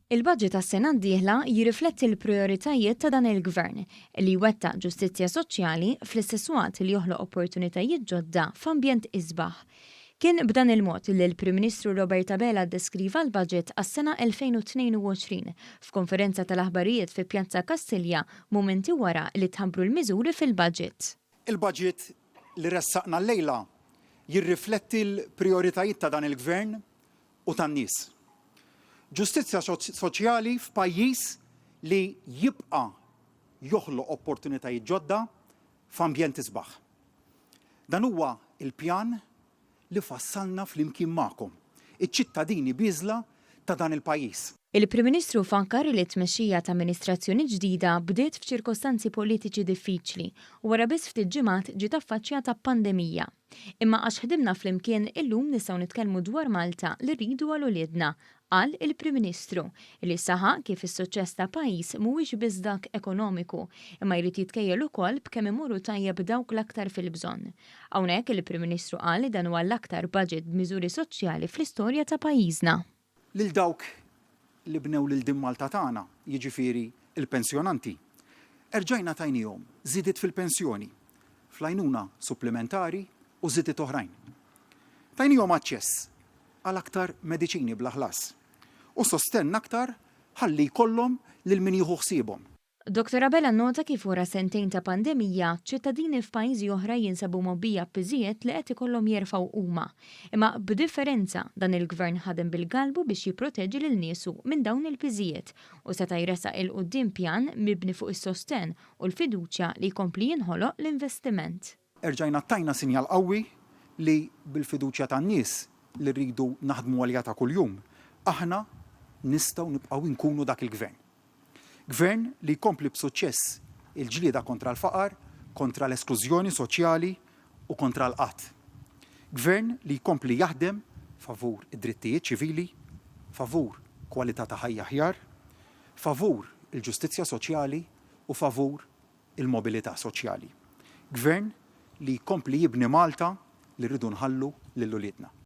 Il-budget għas-sena d-dieħla jirrifletti l-prijoritajiet ta' dan il-Gvern, li jwettaq ġustizzja soċjali fl-istess waqt li joħloq opportunitajiet ġodda f'ambjent isbaħ. Kien b'dan il-mod li l-Prim Ministru Robert Abela ddeskriva l-budget għas-sena 2022 f'konferenza tal-aħbarijiet fi Pjazza Kastilja mumenti wara li tħabbru l-miżuri fil-budget. Il-budget li ressaqna llejla jirrifletti l-prijoritajiet ta' dan il-Gvern u tan-nies. Ġustizzja soċjali f'pajjiż li jibqa' joħloq opportunitajiet ġodda f'ambjent isbaħ. Dan huwa l-pjan li fassalna flimkien magħkom, iċ-ċittadini bieżla ta' dan il-pajjiż. Il-Prim Ministru fakkar li t-tmexxija ta' amministrazzjoni ġdida bdiet f'ċirkostanzi politiċi diffiċli u wara biss ftit ġimgħat ġiet affaċċjata b'pandemija. Imma għax ħdimna flimkien illum nistgħu nitkellmu dwar Malta li rridu għal uliedna, qal il-Prim Ministru, li saħaq kif is-suċċess ta' pajjiż mhuwiex biss dak ekonomiku, imma jrid jitkejjel ukoll b'kemm imorru tajjeb dawk l-aktar fil-bżonn. Hawnhekk il-Prim Ministru qal li dan huwa l-aktar budget b'miżuri soċjali fl-istorja ta' pajjiżna. Lil dawk li bnew lil din Malta tagħna, jiġifieri l-pensjonanti, erġajna tajniehom żidiet fil-pensjoni, fl-għajnuna supplimentari u żidiet oħrajn. Tajniehom aċċess għal aktar mediċini bla ħlas u sostenn aktar ħalli jkollhom lil min jieħu ħsiebhom. Dottor Abela nnota kif wara sentejn ta' pandemija, ċittadini f'pajjiżi oħra jinsabu mgħobbija b'piżijiet li qed ikollhom jerfgħu huma. Imma b'differenza, dan il-Gvern ħadem bil-galbu biex jipproteġi lil niesu minn dawn il-piżijiet u seta' jressaq 'il quddiem pjan mibni fuq is-sostenn u l-fiduċja li jkompli jinħoloq l-investiment. Erġajna tajna sinjal qawwi li bil-fiduċja tan-nies li rridu naħdmu għaliha ta' kuljum, aħna nistgħu nibqgħu nkunu dak il-Gvern. Gvern li jkompli b'suċċess il-ġlieda kontra l-faqar, kontra l-esklużjoni soċjali u kontra l-qgħad. Gvern li jkompli jaħdem favur id-drittijiet ċivili, favur kwalità ta' ħajja aħjar, favur il-ġustizzja soċjali u favur il-mobilità soċjali. Gvern li jkompli jibni Malta li rridu nħallu lil uliedna.